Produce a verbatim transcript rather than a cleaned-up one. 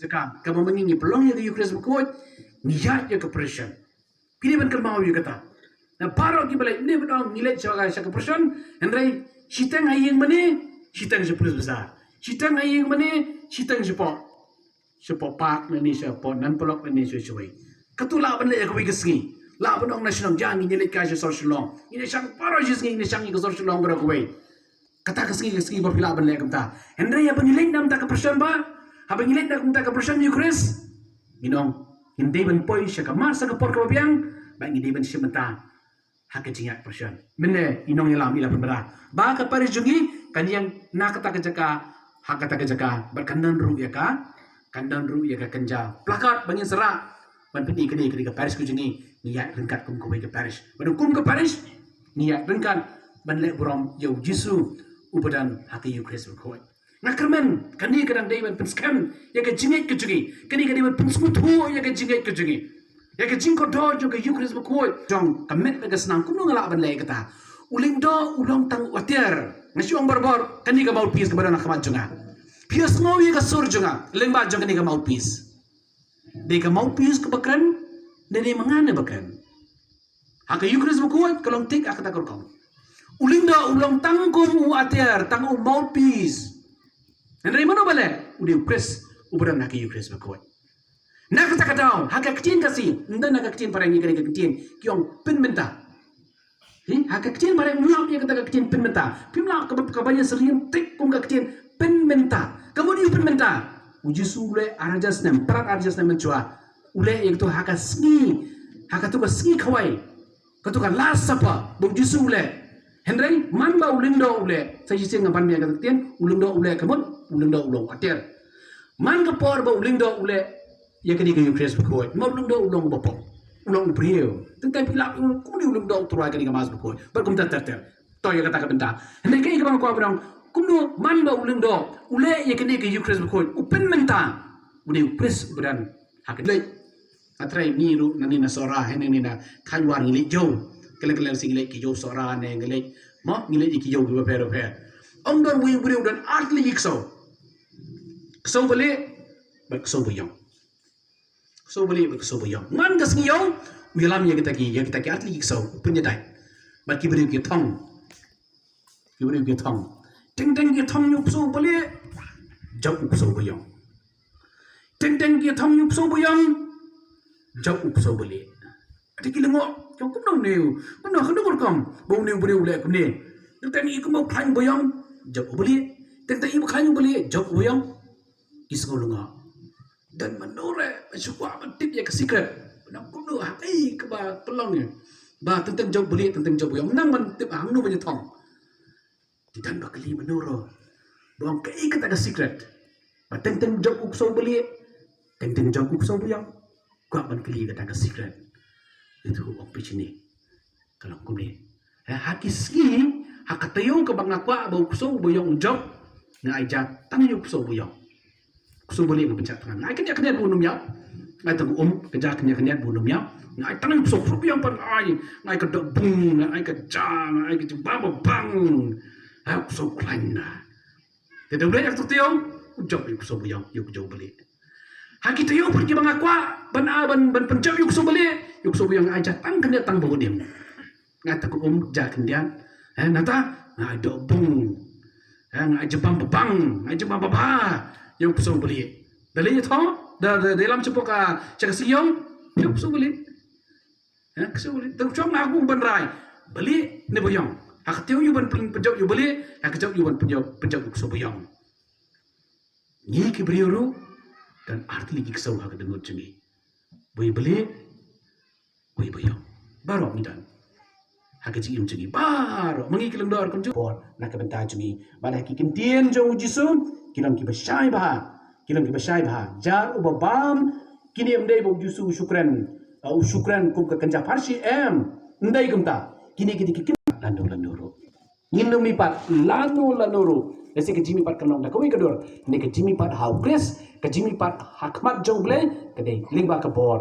Jaka kaba mynta ngi pynlong ïa ka Eucharist bakhuid, ngi ïaid ïa ka procession. Phi dei ban kynmaw ïa kata. Na baroh ki ba leit, ne ban ong ngi leit sha ka, sha ka procession, hynrei shiteng ha ïing mane, shiteng sha Police Bazar. Shiteng ha ïing mane, shiteng shapoh, shapoh park ne, shapoh Nan Polok ne, sha shawei. Katu lah ban leh ïa kawei ka sngi. Lah ban ong na shnong, ja ngi leit ka sha sor Shillong. Ngi leit shang baroh shi sngi, ngi leit shang ïa ka sor Shillong baroh kawei. Kata ka sngi, ka sngi ba phi lah ban leh kumta. Hynrei haba ngi leit na mynta ka procession ba, haba ngi leit na mynta ka procession Eucharist, ngi ong, ngin dei ban poi sha ka mass ha ka por kaba biang, ba ngi dei ban shim bynta ha ka jingïaid procession. Mynne i nongïalam i la pynbna ba ka parish jong ngi kan ïeng na kata ka jaka ha kata ka jaka, bad kan don ruh ïa ka, kan don ruh ïa ka kynja placard ba ngin sa rah ban pyni kane, kane ka parish ka jong ngi, ngi ïaid ryngkat kum kawei ka parish. Bad kum ka parish ngi ïaid ryngkat ban leh burom ïa u Jisu uba don ha ka Eucharist bakhuid. Nga kyrmen kane ka dang dei ban pynskhem ïa ka jingngeit ka jong ngi. Kane ka dei ban pynsngewthuh ïa ka jingngeit ka jong ngi, ïa ka jingkordor jong ka Eucharist bakhuid. Jong ka met bad ka snam, kumno nga lah ban leh kata? U lyngdoh u long tang u atiar. Nga shu ong barabor, kane ka mouthpiece kaba don ha khmat jong nga. Phi ïohsngew ïa ka sur jong nga lyngba jong kane ka mouthpiece. Dei ka mouthpiece kaba kren, dei, dei ma nga ne ba kren. Ha ka Eucharist bakhuid ka long thik ha kata ka rukom. U lyngdoh u long tang kum u atiar, tang u mouthpiece. Hynrei mano ba leh? U dei u Khrist uba don ha ka Eucharist bakhuid. Na kata ka daw, ha ka ktien Khasi, ynda na ka ktien phareng, ïa kane ka ktien ki ong pynmynta. Hi, ha ka ktien phareng, lap ïa kata ka ktien pynmynta. Phim lap kaba, kaba ïasyriem thik kum ka ktien pynmynta. Ka mut ïa u pynmynta, u Jisu u leh ar hajar snem, palat ar hajar snem mynshuwa. U leh ïa katu ha ka sngi, ha katu ka sngi khawai, katu ka Last Supper ba u Jisu u leh. Hynrei man ba u lyngdoh u leh, sa shisien nga ban ïa kata ka ktien, u lyngdoh u leh ka mut, u lyngdoh u long u atiar. Man ka por ba u lyngdoh u leh ïa kane ka Eucharist bakhuid, ma u lyngdoh u long uba pop, u long u briew. Tang tang phi lap, u long kumne u lyngdoh u tyrwa ïa kane ka Mass bakhuid. Bad kumta ter ter. To ïa kata ka bynta. Hynrei kaei kaba nga kwah ban ong, kumno man ba u lyngdoh u leh ïa kane ka Eucharist bakhuid, u pynmynta, u dei u Khrist uba don ha ka leit. Nga trai ngi ruh nangne na Sohra, hynne na Khanjwar ngi leit jew. Kylleng kylleng sien ngi leit ki jew Sohra ne ngi leit, mo, ngi leit ki jew kiba pher pher. Ong don uwei u briew don ar tylli ki ksew. Ksew balieh bad ksew baïong. Ksew balieh bad ksew baïong. Man ka sngi ïew u ïalam ïa kita ki, ïa kita ki ar tylli ki ksew, u pynïadait. Bad ki briew ki thong. Ki briew ki thong. Teng teng ki thong ïa u ksew balieh, jop u ksew baïong. Teng teng ki thong ïa u ksew baïong, jop u ksew balieh. Ata ki lyngngoh, ki ong kumno une u, kumno, kumno ka rukom ba une u briew u leh kumne. Teng teng i kumba u khlaiñ baïong, jop u balieh. Teng teng i ba khlaiñ u balieh, jop u baïong. Ki sngew lyngngoh. Don mano re ba shu kwah ban tip ïa ka secret? Ba nang kumno, ha kaei kaba pynlong ïa ba teng teng jop balieh, teng teng jop baïong? Nang ban tip hangno ban ïa thong. Te don ba kylli mano re ba ong kaei kata ka secret ba teng teng jop u ksew balieh, teng teng jop u ksew baïong. Kwah ban kylli kata ka secret. Ito ong phi shini. Ka long kumne. Eh, ha ki sngi, ha ka taïew kaba nga kwah ba u ksew baïong u jop, nga ai ja tang ïa u ksew baïong. Ksew balieh nga pynjah tang. Nga ai khyndiat khyndiat ba un ym ïap. Nga ai tang ka um, ka ja khyndiat khyndiat ba un ym ïap. Nga ai tang ïa u ksew, ksew baïong pat nga ai. Nga ai ka dohbung, nga ai ka ja, nga ai ka jingbam babang. Ha u ksew khlaiñ na. Te da u leit ha ka taïew, u jop ïa u ksew baïong, ïa u ksew balieh. Ha ki taïew pat kiba nga kwah ban, ah, ban, ban pynjop ïa u ksew balieh, ïa u ksew baïong nga ai ja tang khyndiat tang ba un im. Nga ai tang ka um, ja khyndiat. Eh, nangta nga ai dohbung. Eh, nga ai jingbam babang, nga ai jingbam babha ïa u ksew balieh. Da leit ïathoh, da, da, da ïalam shapoh ka, sha ka sing ïew, ïa u ksew balieh. Eh, ksew balieh. Tang shong nga kum ban rai, balieh ne baïong? Ha ka taïew ïa u ban pyn-, pynjop ïa u balieh, ha ka jop ïa u ban pynjop, pynjop ïa u ksew baïong. Ngi ki briew ruh don ar tylli ki ksew ha ka dohnud jong ngi. Uwei balieh, uwei baïong. Baroh ngi don ha ka jingim jong ngi baroh. Ma ngi ki lyngdoh ruh kumjuh. Por na ka bynta jong ngi. Bad ha ki ktien jong u Jisu ki long kiba shai bha. Ki long kiba shai bha. Jar uba bam kine, ym dei ba u Jisu u shu kren, uh, u shu kren kum ka kynja pharshi, em. Ym dei kumta. Kine ki dei ki kynja lano lano ruh. Ngin ym mih pat lano lano ruh. Lehse ka jingmih pat kan long da kawei ka dur. Ne ka jingmih pat ha u Khrist, ka jingmih pat ha khmat jong U Blei, ka dei lyngba ka bor